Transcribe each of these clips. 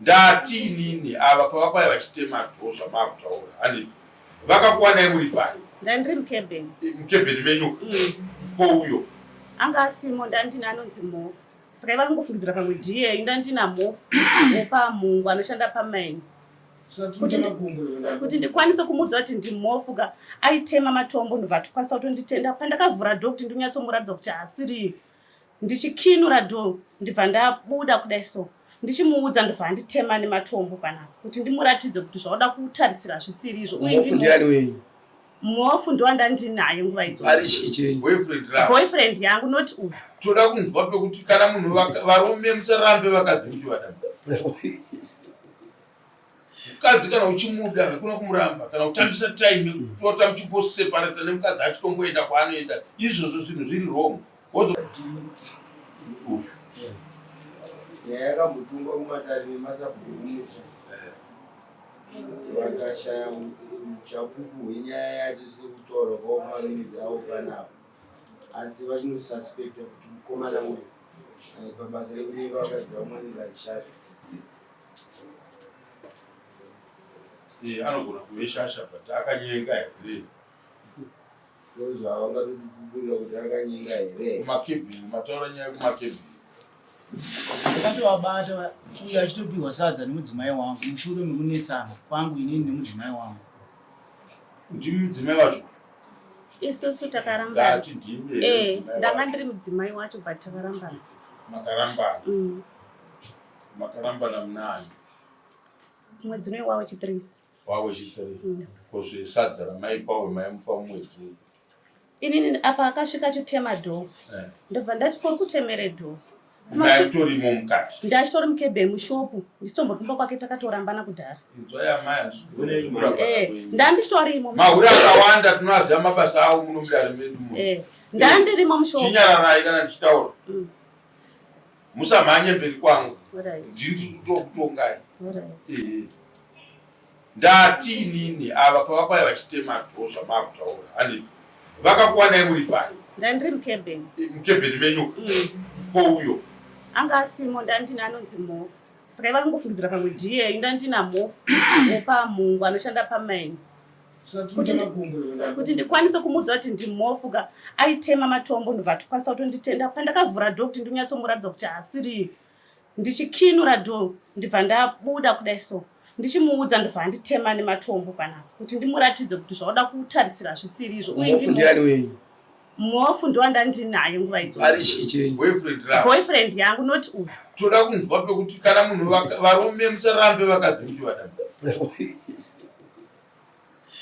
Ndati inini ava pavakwaya vachitema dho zvamakutaura handi vakakuwanai muri pai? Ndandiri mukebheni. Mukebheni menyu Ko uyo anga asimo, ndandina anonzi Mhofu, saka iva kungofungidzira pamwe ndiye. Ndandina Mhofu wopa Mungu anoshanda pamaini. Kuti ndikwanise kumuudza kuti ndimhofu ka, aitema matombo, ndobva atikwanisa kutonditenda pandakavhura dho kuti ndinyatsomuratidza kuti haasiriyo. Ndichikinura dho, ndibva ndabuda kudai so, ndichimuudza, ndobva anditema nematombo panapa kuti ndimuratidze kuti zvauda kutarisira zvisiri izvo. Uyu Mhofu ndiani wenyu? Mhofu ndowandandinaye nguva idzodzo. Ari chii chenyu? Boyfriend rako. Boyfriend yangu, not uyu. Toda kunzwa pekuti kana munhu varume musarambe vakadzi kuti vada. Mukadzi kana uchimuda hakuna kumuramba kana kutambisa time kupota muchimboseparata nemukadzi achitongoenda kwaanoenda, izvozvo zvinhu zviri wrong. Wozo Nyaya yakambotungwa kumatare nemasabhuku kumusha, vakashaya uchapupu hwenyaya yacho sekutaurwa kwavamaminitsi avo panapa, asi vachinosuspecta kuti mukomana uyu pabasa rekunyenga vakadzi vamwe anenge achishasha. Anogona kuve shasha, but akanyenga here? Ndozvavangatotipupurira kuti akanyenga here. Kumakebhini, mataura nyaya yekumakebhini. Ndakatovabata uyo achitopihwa sadza nemudzimai wangu mushure mekunetsana kwangu inini nemudzimai wangu. Ndimi mudzimai wacho? Isusu takarambana. Ndati ndimi here mudzimai Ndanga wacho? ndiri mudzimai wacho, but takarambana. Makarambana. Makarambana munani? Mwedzi unoyi wawe chi3. Wawe chi3. Ko zvesadza ramaipa uyu maimupa mumwedzi uyu? Inini apa akasvika achitema dho, ndobva ndati, kuri kutemere dho? Maitorimo mukati? Ndachitori mukebhe mushopu, ndisitombori kumba kwake, takatorambana kudhara. Inzwai amai, Ndandichitorimo. Mahure akawanda tinoaziva mabasa avo muno mudare medu muno. Ndandirimo mushopu. Chinyararai kana ndichitaura. Musamhanye mberi kwangu. Ndini kutokutongai. Ndati inini ava pavakwaya vachitema dho zvamakutaura handi vakakuwanai muri pai? Ndandiri mukebheni. Mukebheni menyu. Ko uyo anga asimo, ndandina anonzi Mhofu, saka iva kungofungidzira pamwe ndiye. Ndandina Mhofu wopa Mungu anoshanda pamaini. Kuti ndikwanise kumuudza kuti ndimhofu ka, aitema matombo, ndobva atikwanisa kutonditenda pandakavhura dho kuti ndinyatsomuratidza kuti haasiriyo. Ndichikinura dho, ndibva ndabuda kudai so, ndichimuudza, ndobva anditema nematombo panapa kuti ndimuratidze kuti zvauda kutarisira zvisiri izvo. Uyu Mhofu ndiani wenyu? Mhofu ndowandandinaye nguva idzodzo. Ari chii chenyu? Boyfriend rako. Boyfriend yangu, not uyu. Toda kunzwa pekuti kana munhu varume musarambe vakadzi kuti vada.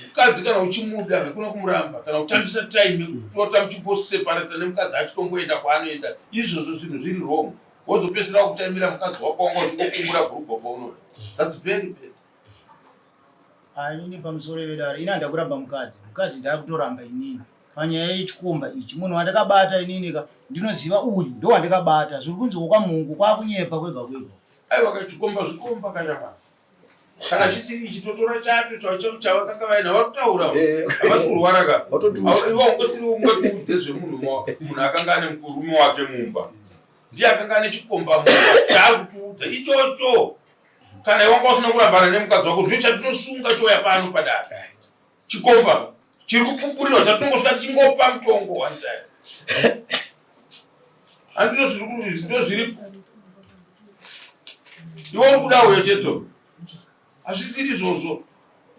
Mukadzi kana uchimuda hakuna kumuramba kana kutambisa time kupota muchimboseparata nemukadzi achitongoenda kwaanoenda, izvozvo zvinhu zviri wrong. Wozopedzisira wakutaimira mukadzi wako, wanga uchingokumbura bhurugwa paunoda. That's very bad. Ah, inini pamusoro vedare, ini handakuramba mukadzi, mukadzi ndakutoramba inini panyaya yechikomba ichi. Munhu wandakabata inini ka, ndinoziva uyu ndo wandakabata. Zviri kunzi wokwamungu kwakunyepa kwega kwega. Aiwa, kachikomba zvikomba kanyamwana, kana chisiri ichi totora chacho chavakanga vaina vari kutaura. Havasi kurwara ka. Watotusa. Iwe ungosiri ungatiudze zvemunhu munhu akanga ane murume wake mumba, ndiye akanga ane chikomba mumba chaari kutiudza ichocho. Kana iwe wanga usina kurambana nemukadzi wako, ndicho chatinosunga chouya pano padare, chikomba chiri kupupurirwa chatinongosvika tichingopa mutongo one time. Handino ndo zviripo. Iwe uri kuda uyo cheto, hazvisiri izvozvo.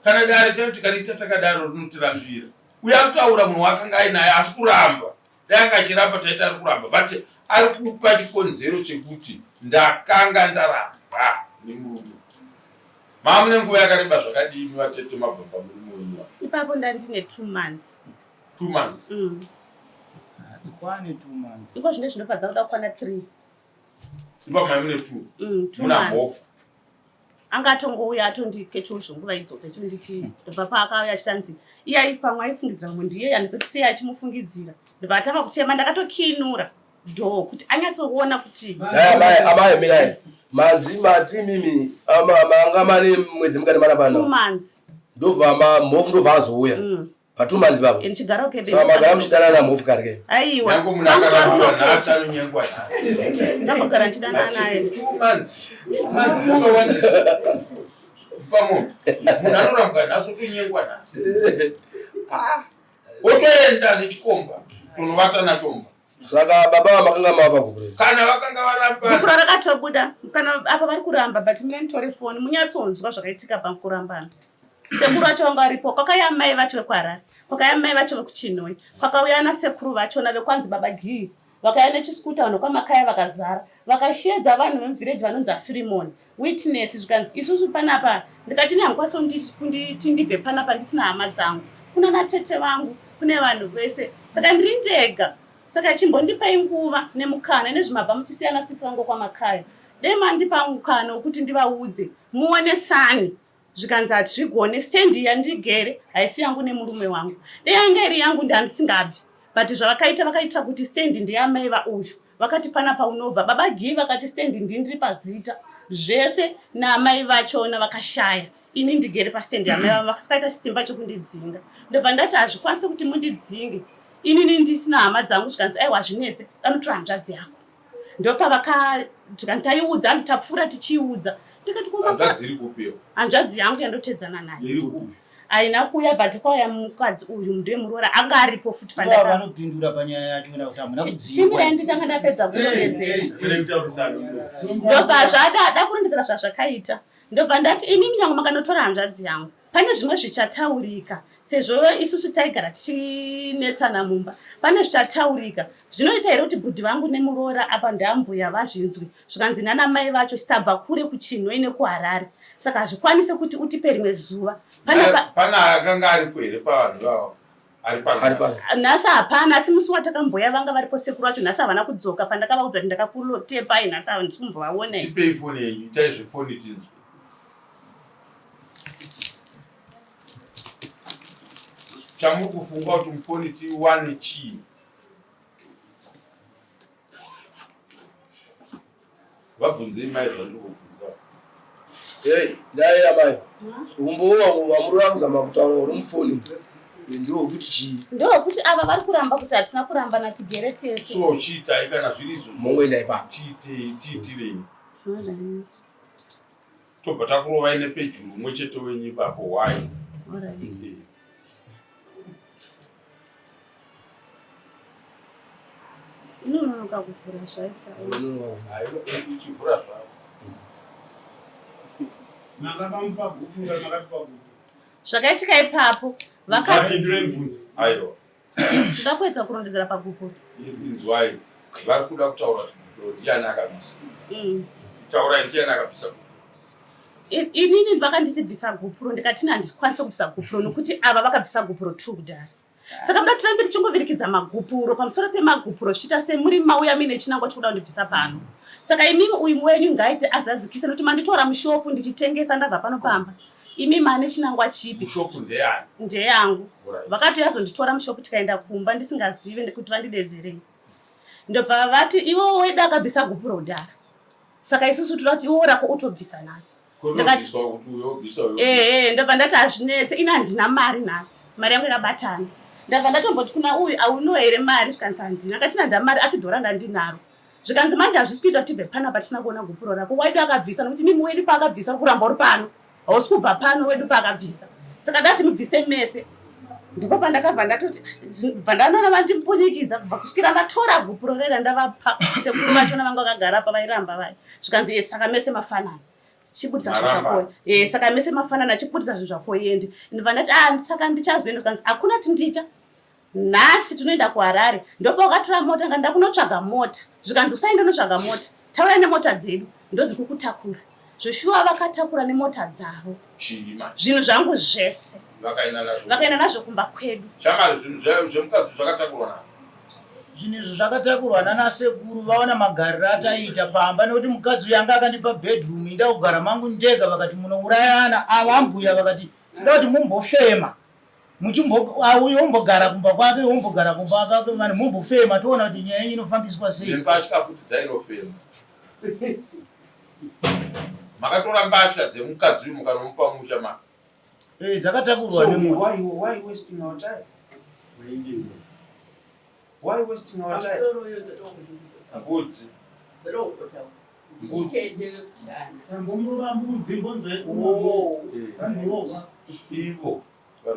Kana dare tati tikariita takadaro rinotirambira. Uyo ari kutaura munhu waakanga ainaye asi kuramba, dai anga achiramba taiti ari kuramba, but ari kupa chikonzero chekuti ndakanga ndaramba nemurume. Maamune nguva yakareba zvakadii vatete mabva pamurume wenyu apa? Ipapo ndandine 2 months. 2 months? Mm. Hadzikwane 2 months. Iko zvine zvinobva kuda kukwana 3. Ipapo maimune 2? 2 Muna months. Mhofu? Anga atongouya atondikecho nguva idzodzo, achinditi, ndobva paakauya achitanzi iye ai pamwe aifungidzira pamwe ndiye, handizoti sei achimufungidzira. Ndobva atanga kuchema, ndakatokinura dho kuti anyatsoona kuti Dai amai, amai, mirai. Manzi mati mimi ama manga mane mwedzi mukati mana 2 pana? months. Ndobva Mhofu ndobva azouya. Patumanzi baba. Ndichigara kebe. Saka magara muchidanana mhofu kare ke. Aiwa. Nyango munhu akaramba nhasi anonyengwa nhasi. Ndambogara ndichidanana naye. 2 months. 2 months dzakawandisa. Pamwe munhu anorambwa nhasi otonyengwa nhasi. Otoenda nechikomba tonovata natomba. Saka baba vamakanga mava gupuro. Kana vakanga varambana. Gupuro rakatobuda kana apa vari kuramba but mine nditore foni munyatsonzwa zvakaitika pakurambana. Sekuru vacho vanga varipo kwakauya mai vacho vekuHarare kwakauya mai vacho vekuChinhoyi kwakauya nasekuru vachona vekwanzi baba Gii vakauya nechiskuta vanhu kwamakaya vakazara vakashedza vanhu vemuvhireji vanonzi afirimoni witness zvikanzi isusu panapa ndikati ini hamukwanisi kunditi ndibve panapa ndisina hama dzangu kuna natete vangu kune vanhu vese saka ndiri ndega saka chimbondipai nguva nemukana nezvimabva muchisiyana sisi vangu kwamakaya dai mandipa mukana wekuti ndivaudze muonesani zvikanzi hatizvigone stendi yandigere haisi yangu nemurume wangu dai yanga iri yangu ndandisingabvi but zvavakaita vakaita kuti stendi ndeyamai vauyu vakati pana paunobva baba gii vakati stendi ndindiri pazita zvese naamai vachona vakashaya ini ndigere pastendi yamai vavo vakaita chisimba chekundidzinga ndobva ndati hazvikwanisi kuti mundidzinge inini ndisina hama dzangu zvikanzi aiwa zvinetse danotora hanzvadzi yako ndopavaka taiudza anhu tapfuura tichiiudza ndikati hanzvadzi iri kupiwo hanzvadzi yangu yandotedzana nayo iri kupi haina kuuya but kwauya mukadzi uyu ndiye muroora anga aripo futi vanopindura panyaya yacho na kuti hamuna kudzingwa chimirai nditanga ndapedza kurondedzera ndobva zvada kurondedzera zvazvakaita ndobva ndati imimi nyange makanotora hanzvadzi yangu pane zvimwe zvichataurika sezvo isusu taigara tichinetsana mumba pane zvichataurika zvinoita here kuti bhudhi vangu nemuroora apa ndambuya vazvinzwi zvikanzi nana mai vacho sitabva kure kuChinhoyi nekuHarare saka hazvikwanise kuti utipe rimwe zuva pana akanga aripo here pavanhu ivavo ari pano nhasi hapana asi musi watakamboya vanga varipo sekuru vacho nhasi havana kudzoka pandakavaudza kuti ndakakutepai nhasi handisi kumbovaona tipei foni yenyu itai zvefoni tinzwe chamuri kufunga kuti mufoni tiwane chii vabvunzei mai zvandiri kubvunza Hey, dai amai. Umbowo wangu wamuri kuzama kutaura uri mufoni. Ndiwo kuti chii? Ndokuti ava vari kuramba kuti hatina kurambana tigere tese. So chiitai kana zviri izvo. Mongoenda ipapo. Chiitei, tiitirei. Tobva takurovai nepejuru umwe chete wenyu ipapo why? Alright. Inononoka kuvhura zvaita. Ichivhura zvavo. Manga mamupa gupu kana makatipa gupu? Zvakaitika ipapo vakapindura mibvunzo. Aiwa. Ndoda kuedza kurondedzera pagupuro. Inzwai, vari kuda kutaura kuti gupuro ndiani akabvisa. Taurai ndiani akabvisa gupuro. Inini vakanditi bvisa gupuro ndikati handikwanisi kubvisa gupuro nokuti ava vakabvisa gupuro 2 kudhara. Saka muda tirambe tichingovirikidza magupuro pamusoro pemagupuro zvichiita semuri mauya muine chinangwa chekuda kundibvisa pano. Saka imimi uyu wenyu ngaaite azadzikise nokuti manditora mushopu ndichitengesa ndabva pano pamba. Imi mane chinangwa chipi? Mushopu ndeyani? Ndeyangu. Vakati yazonditora mushopu tikaenda kumba ndisingazive kuti vandidedzerei. Ndobva vati iwo wedu akabvisa gupuro kudhara. Saka isusu toda kuti iwo rako utobvisa nhasi. Ehe, ndobva ndati hazvinetse ini handina mari nhasi mari yangu yakabatana ndabva ndatomboti kuna uyu auno here mari zvikanzi handina katina nda mari asi dhora ndandinaro zvikanzi manje hazvisi kuita kuti tibve panapa tisina kuona gupuro rako waidu akabvisa nokuti mimi wedu paakabvisa uri kuramba uri pano hausi kubva pano wedu paakabvisa saka ndati mubvise mese ndipo pandakabva ndatoti bva ndanoona vandimbunyikidza kubva kusvikira ndatora gupuro rera ndavapa sekuru vachona vanga vakagara pa vairamba vaya zvikanzi saka mese mafanana chibudisa zvinhu zvako eh saka mese mafanana chibudisa zvinhu zvako uende ndibva ndati ah saka ndichazoenda zvikanzi hakuna ti ndicha nhasi tinoenda kuHarare ndopa wakatora mota nga ndakunotsvaga mota zvikanzi usaende unotsvaga mota tauya nemota dzedu ndodziri kukutakura zveshuwa vakatakura nemota dzavo zvinhu zvangu zvese vakaenda nazvo kumba kwedu shamari zvinhu zvemukadzi zvakatakurwa nazvo Zvinhu izvi zvakatakurwa nana sekuru vaona magariro ataiita pamba nekuti mukadzi uyu anga akandipa bedroom inda kugara mangu ndega vakati munourayana ava ambuya vakati tida kuti mumbofema muchimbo uyu ombogara kumba kwake ombogara kumba kwake vanhu mumbofema toona kuti nyaya yenyu inofambiswa sei. Nembatya futi dzainofema. Makatora mbatya dzemukadzi uyu mukanomupa musha ma. Eh, dzakatakurwa So nemota. why wasting our time? Why wasting our time? Pamusoro uyo ndoda kuti Mbudzi. ndoda kukotaura. Nditete vekusikana. Tambomurova mbudzi mbonzo Oh, yandorohwa. Ivo.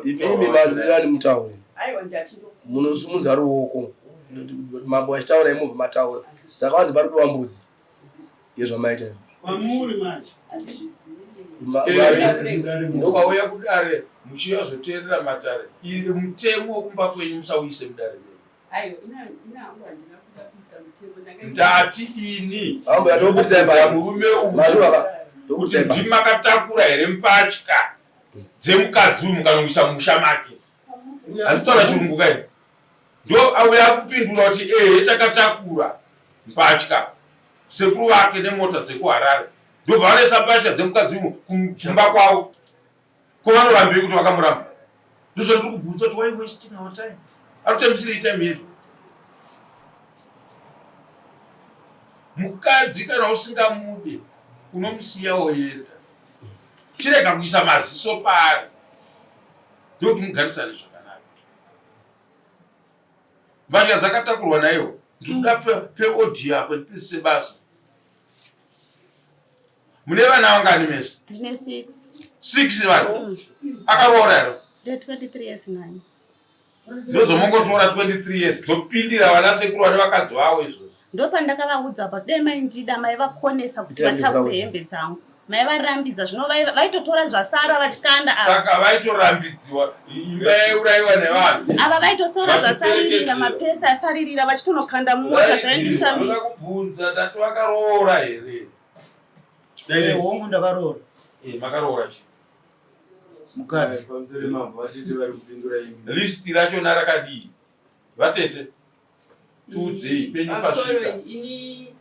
Imimi manzirani mutaure. Aiwa ndati ndo Munosumudza ruoko. Mambo achitaura imubva mataura. Saka vanzi pari kudiwa mbudzi. Yezvamaita. izvi. Kwamuri manje. handizvizivi. Vaviri. Ndokauya kudare muchiyazoteerera matare. Iri mutemo wekumba kwenyu musauise mudare menyu. Aiwa ina ina hangu handina kuda kuisa mutemo ndanga Ndati ini Mambo yatoburitsa pasi. murume uyu Mazviwa ka. kuti Ndokuburitsa pasi. ndimakatakura here mbatya dzemukadzi uyu mukanongisa mumusha make. Handitaura chirungu kai. Ndo auya kupindura kuti ehe takatakura mbatya sekuru vake nemota dzekuHarare. Ndobva vanoisa mbatya dzemukadzi uyu kumba kwavo. Ko vanorambei kuti vakamuramba? Ndozvandiri kubvunza kuti why wasting our time? Arikutambisirei time yedu? Mukadzi kana usingamude unomusiya woenda. Chirega kuisa maziso paari. Ndokuti mugarisane zvakanaka. Mbatya dzakatakurwa naiwo. Ndinoda peaudio apo ndipedzise basa. Mune vana vangani mese? Ndine 6. 6 vana. Akaroora here? Ndine 23 years naye. Ndodzomongotora 23 years dzopindira vana sekuru vane vakadzi vavo izvozvo. Ndopandakavaudza apa dai maindida maivakonesa kuti Itai vatakure ndizvaudza. hembe dzangu. Maivarambidza zvino vaitotora zvasara vachikanda ava. Saka vaitorambidziwa imba yaiurayiwa nevanhu. Ava vaitosora zvasaririra Vachiperekedzera. mapesa asaririra vachitonokanda mumota zvaindishamisa. Kubvunza ndati vakaroora here? Eh, hongu ndakaroora Eh, makaroora chi? mukadzi. Pamusoro mambo vatete vari kupindura imi. List rachona rakadii? Vatete. Tiudzei penyu Pamusoro pasvika. ini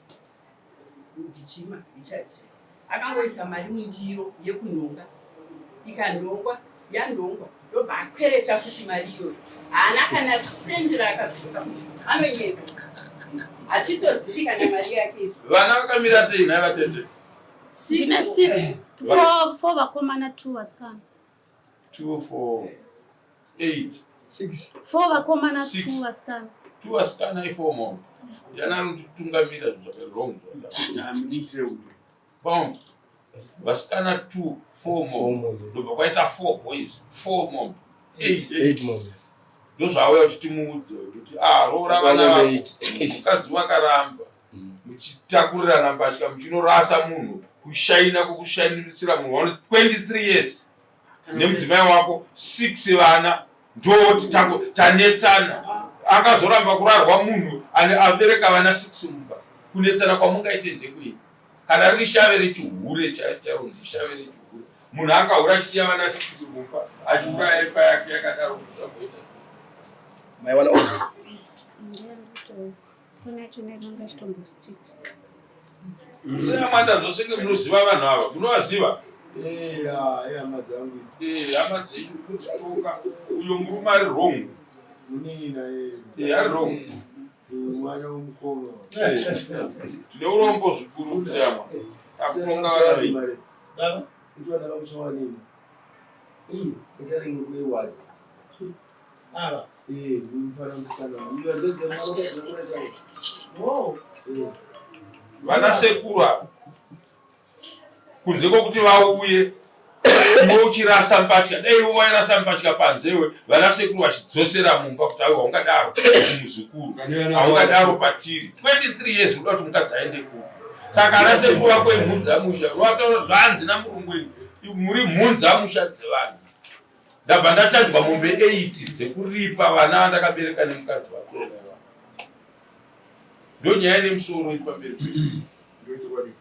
ndichima Richard akangoisa mari mundiro yekunhonga ikanhongwa yanhongwa ndobva akwereta futi mari iyoyo haana kana sendi raakabvisa anonyepa hatitozivi kana mari yake isu Vana vakamira sei nhai vatete? Ndine 6 4 vakomana 2 vasikana. 2 4 8 4 vakomana Six. 2 vasikana. 2 vasikana i4 mombe. Yana anotitungamira zvinhu zvaka wrong. Bom. Vasikana 2 4 Four mombe. mombe. Ndobva kwaita 4 boys 4 mombe. 8 Eight mombe. ndozvaauya kuti timuudze kuti ah roora vana Mombe vako eight. mukadzi wakaramba muchitakurirana mbatya muchinorasa munhu kushaina kwokushainisira munhu waone 23 years nemudzimai wako 6 vana ndoti tanetsana akazoramba kurarwa munhu ane abereka vana 6 mumba kunetsana kwamungaite ndekuini kana riri shave rechihure charonzi shave rechihure munhu akahura achisiya vana 6 mumba achiuraya imba yake yakadaro zvamboita Maiwana audio. Foni yacho inenge ichitombostika. Musayamwanda zvose nge munoziva vanhu ava munovaziva Eh, ah, hama dzangu idzi. Eh, hama dzenyu kudzitoka uyo murume ari wrong Munin'ina Eh, ari wrong mwana womukoma. Tine urombo zvikuru musayamwa akutonga vana venyu Baba. Mtu ndakamusowanini. Ii, ndisari ngekuiwaza. Ava. Eh, mfana musikana. Uyo adzodze mwana dzakura chavo. Oh. Eh. Vana sekuru ava kunze kwokuti vauye iwe uchirasa mbatya dai iwe wairasa mbatya panze iwe vana sekuru vachidzosera mumba kuti aiwa ungadaro muzukuru haungadaro patiri 23 years uda kuti mukadzi aende kupi saka ana sekuru vako imhunza musha vataura zvanzi namurungu ini muri mhunza musha dzevanhu ndabva ndachajwa mombe 8 dzekuripa vana vandakabereka nemukadzi wako ndonyaya nemusoro iri pamberi pedu. Ndochokwadi.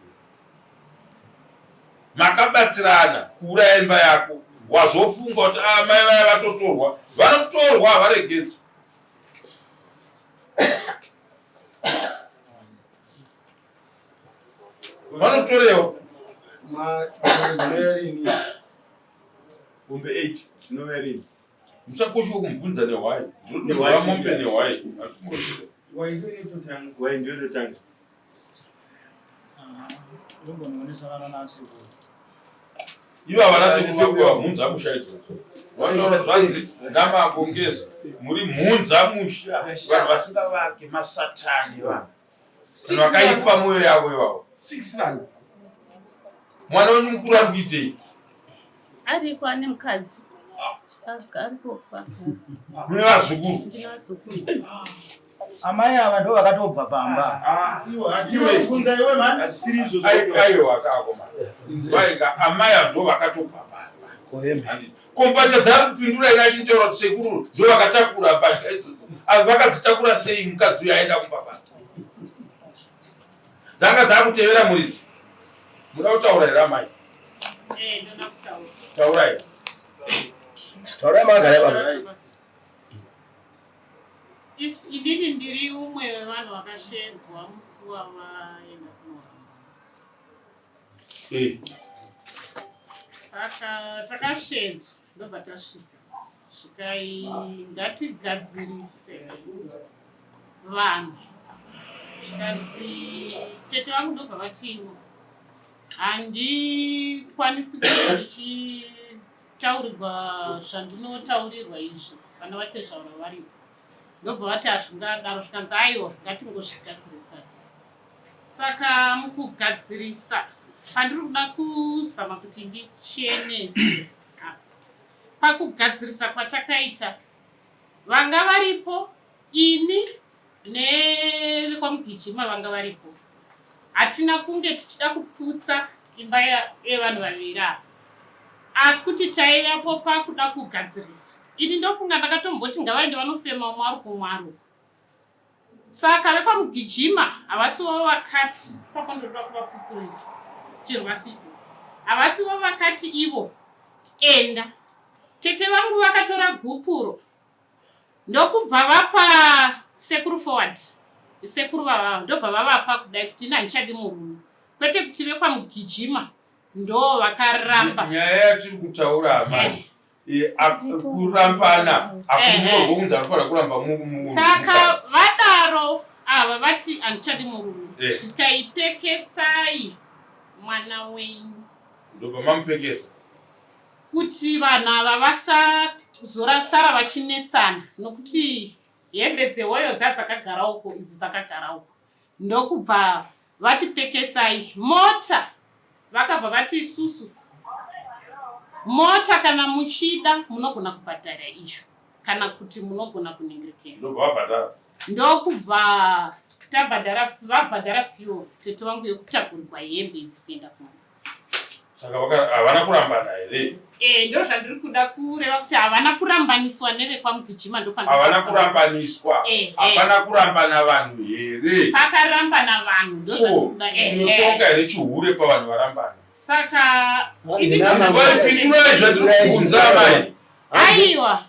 Makabatsirana kuuraya imba yako wazofunga kuti ah, mai vaya vatotorwa vanotorwa havaregedzwi vanotorewa Ma dzinouya rini? Mombe 8 dzinouya rini? Muchakoshiwa kumubvunza nehwai ndinotoziva mombe nehwai. Wai ndiyo inototanga. Wai ndiyo inotanga. Ah, ndombonoonesa vana nasekuru. Ivo havana sekuru vako vamhunza musha idzodzo. Vanotaura zvanzi namambo Ngezi muri mhunza musha vanhu vasingavake masatani vanhu. Vanhu vakaipa mwoyo yavo ivavo. Six vanhu. Mwana wenyu mukuru ari kuitei? Ariko ane mukadzi. Ariko. Mune vazukuru? Ndine vazukuru. Amai ava ndo vakatobva pamba. Ah, aiwa kakoma. Vaika amai ava ndo vakatobva pamba. Ko mbatya dzaari kupindura ina achitaura kuti sekuru ndo vakatakura mbatya idzodzo. Asi vakadzitakura sei mukadzi uyu aenda kumba pamba? Dzanga dzakutevera muridzi. Muda kutaura here amai? Eh, ndoda kutaura. Taurai. Taurai makagara ipapo. Inini ndiri umwe wevanhu vakashedzwa musi wavaenda kunoramba. Eh. Saka takashedzwa ndobva tasvika. Svikai ngatigadzirise vanhu. Zvikanzi tete vangu ndobva vatiwo handikwanisi kuti ndichitaurirwa zvandinotaurirwa izvi vana vatezvara varipo. Ndobva vati hazvingadaro zvikanzi aiwa ngatingozvigadzirisai. Saka mukugadzirisa pandiri kuda kuzama kuti ndichenese apa. Pakugadzirisa kwatakaita vanga varipo ini nevekwamugijima vanga varipo. Hatina kunge tichida kuputsa imba yevanhu vaviri ava asi kuti taivapo pakuda kugadzirisa. Ini ndofunga ndakatomboti ngavaende vanofema umwe ari kumwe ari uko. Saka vekwaMugijima havasivo vakati ipapo ndoda kuvapupurira chero vasipo. Havasivo vakati ivo enda. Tete vangu vakatora gupuro ndokubva vapa sekuru forward sekuru vavava ndobva vavapa kudai kuti ini handichadi murume kwete kuti vekwaMugijima ndo vakaramba. Nyaya yatiri kutaura amai eh. Kurambana hakunyorwo kunzi anofanira kuramba munhu. Saka vadaro ava vati handichadi murume eh. Zvikaipekesai mwana wenyu. Ndobva mamupekesa kuti vanhu ava vasazorasara vachinetsana nokuti hembe dzehoyo dzadzakagara uko idzi dzakagara uko ndokubva vati pekesai mota vakabva vati isusu mota kana muchida munogona kubhadhara iyo kana kuti munogona kuningirikira ndokubva tabhadhara vabhadhara fuel tete vangu yekutakurirwa hembe idzi kuenda kumba Saka havana kurambana here? Eh, ndo zvandiri kuda kureva kuti havana kurambaniswa nevekwamugijima ndohavana kurambaniswa eh, eh. hapana kurambana vanhu here? Pakarambana vanhu ndozvandikuda eh, here chihure pavanhu varambana? Saka pindurai zvandiri kubvunza amai. Aiwa.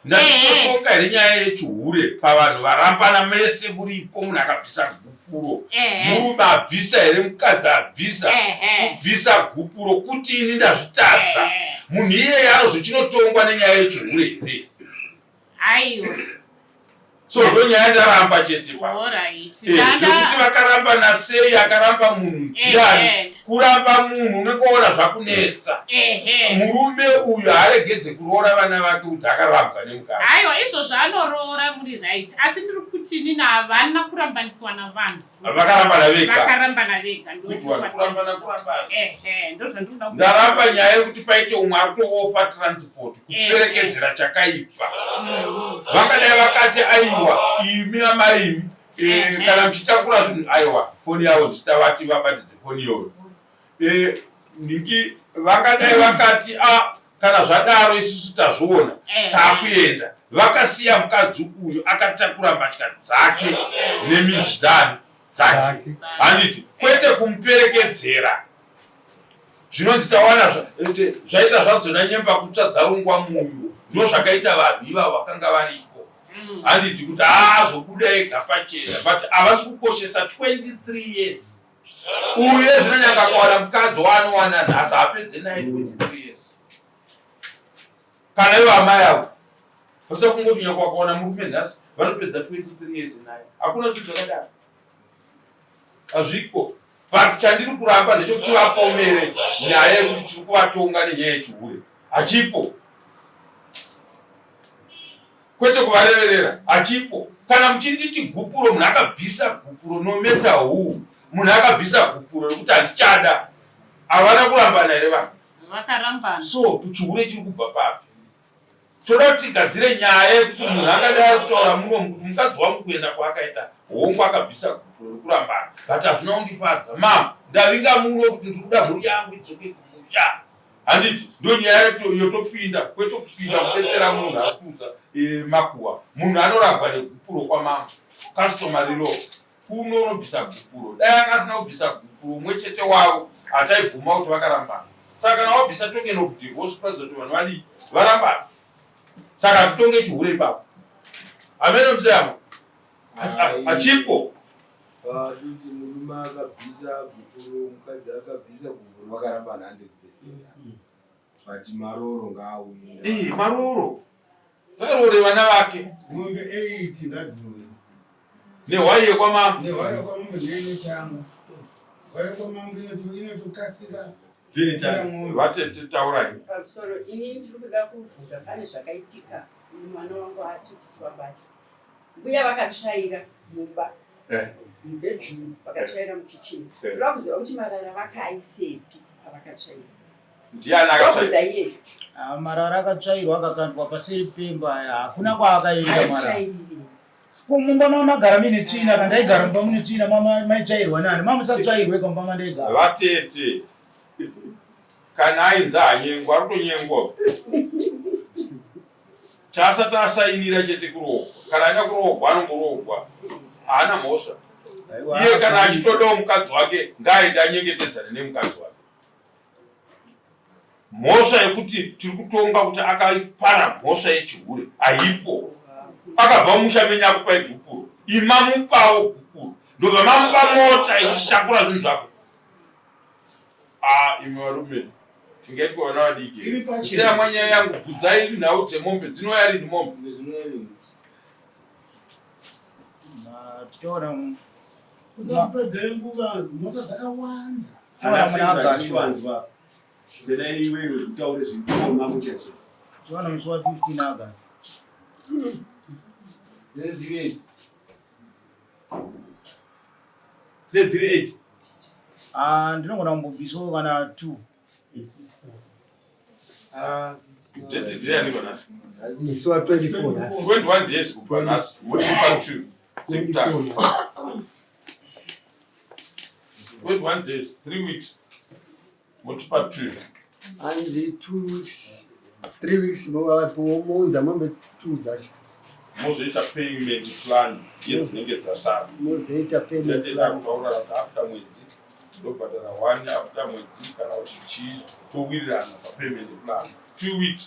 Ndatotonga here nyaya yechihure pavanhu varambana mese muripo munhu akabvisa gupuro murume abvisa here mukadzi abvisa kubvisa gupuro kuti ini ndazvitadza munhu iyeye anozochinotongwa nenyaya yechihure here? Aiwa. So ndonyaya ndaramba chete pa. Eh, zvekuti vakarambana sei akaramba munhu ndiani eh, eh. Kuramba munhu unenge waona zvakunetsa. Murume uyu haaregedze kuroora vana vake kuti akarambwa nemukadzi. Aiwa izvozvo anoroora muri right asi ndiri kuti inini havana kurambaniswa navanhu. Vakarambana vega. Vakarambana vega ndokurambana kurambana. Ehe ndozvandinoda. Ndaramba nyaya yekuti paite umwe ari kutoofa transport kuperekedzera chakaipa. Vakadai vakati aiwa imi amai imi eh, kana muchitakura zvinhu aiwa foni yavo ndisitavati vabatidze foni iyoyo eh, ndingi vangadai vakati a ah, kana zvadaro isusu tazviona eh. takuenda vakasiya mukadzi uyu akatakura mbatya dzake nemidzi dzani dzake handiti kwete kumuperekedzera zvinonzi tawana zvaita zvadzona nyemba kutsva dzarungwa munyu ndozvakaita vanhu ivavo vakanga variko mm. handiti kuti aazobuda ega pachena but havasi kukoshesa 23 years uye zvino nyanga akawana mukadzi waanowana nhasi haapedze naye 23 years kana ivo amai avo vasa kungoti nyangwe vakawana murume nhasi vanopedza 23 years naye hakuna zvinhu zvakadaro hazviko. But chandiri kuramba ndechekuti vapomere nyaya yekuti tiri kuvatonga nenyaya yechihure. Hachipo. Kwete kuvareverera. Hachipo. Kana muchinditi gupuro munhu akabvisa gupuro no matter who. Munhu akabvisa gupuro rekuti handichada. Havana kurambana here vanhu? Vakarambana. So chihure chiri kubva papi? Toda kuti tigadzire nyaya yekuti munhu angadai ari kutaura muno kuti mukadzi wangu kuenda kwaakaita hongu akabvisa gupuro rekurambana but hazvina kundifadza. Mama ndavinga muno kuti ndiri kuda mhuri yangu idzoke kumusha. Handiti ndonyaya yotopinda kwete kupinda kubetsera munhu ari kuudza eh, makuhwa. Munhu anorambwa negupuro kwamambo. Customary law. Kuno unobvisa gupuro. Dai anga asina kubvisa gupuro umwe chete wavo hataibvuma kuti vakarambana. Saka kana wabvisa token of divorce kuratidza kuti vanhu vadii varambana. Saka hatitonge chihure ipapo. Hameno mseyamo. Hachipo. Kuti murume akabvisa gupuro mukadzi akabvisa gupuro vakarambana 100%. But marooro ngaauye. Eh, marooro. Ngaroore vana vake. Mombe 8 ngadziuye. Nehwai yekwamambo. Nehwai yekwamambo ndiyo inotanga. Hwai yekwamambo inotokasika. Vatete taurai. Pamusoro ini ndiri kuda kuvhura pane zvakaitika mwana wangu atutiswa mbatya. Mbuya vakatsvaira mumba eh. mubedroom vakatsvaira mukitchen. Eh. Ndoda kuziva kuti marara vakaisepi pavakatsvaira. Ndiani akatsvaira? Iye. Ah, marara akatsvairwa akakandwa paseri pemba aya hakuna kwaakaenda marara. Ko mumba mamagara mine tsvina kana ndaigara mumba mune tsvina maitsvairwa nani? Mamusatsvairwe ka mumba mandaigara. Vatete kana ainzi hanyengwa ari kutonyengwa chaasati asainira chete kuroogwa kana aida kuroogwa anongoroogwa haana mhosva iye kana achitodawo mukadzi wake ngaaende anyengetedzane nemukadzi wake Mhosva yekuti tiri kutonga kuti akapara mhosva yechihure haipo. Akabva mumusha menyu akupai gupuro, imamupawo gupuro, ndobva mamupa mota yekutakura zvinhu zvako. Ah, imi varume tingaitwa vana vadiki. Seyamwa nyaya yangu, bvudzai nhau dzemombe dzinouya rini mombe? Tichaona Usatipedzere nguva, mhosva dzakawanda. Anzwa Dena iwewe utaure zviri chaizvo. Tichaona musi wa 15 August. Dziri Sedziri 8. Ah, ndinogona kumbobvisawo kana 2. Ah, Date dziyani nhasi? Musi wa 24 nhasi. 21 days kubva nhasi. Motipa 2. Sekutanga. 21 days, 3 weeks. Motipa 2. Hanzi 2 weeks, 3 weeks mounza mombe 2 dzacho. Mozoita payment plan yedzinenge dzasara. Mozoita payment plan. Kutaura kuti after mwedzi ndobhadhara 1 after mwedzi kana kuti chii towirirana papayment plan. 2 weeks.